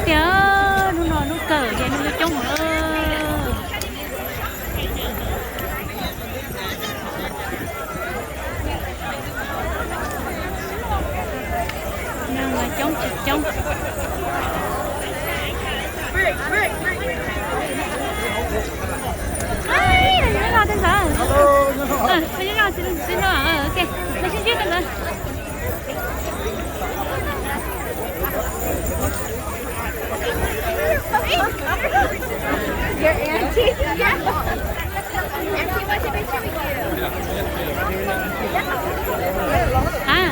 Tiag, hnub no hnub kawg ces neeg coob heev. Neeg coob tsis coob. Nyob zoo, nyob zoo, txiv nraug, txiv nraug, ok, los sib ntsib, txiv nraug. Your auntie? Yeah. Auntie, what should we do with you? Hả?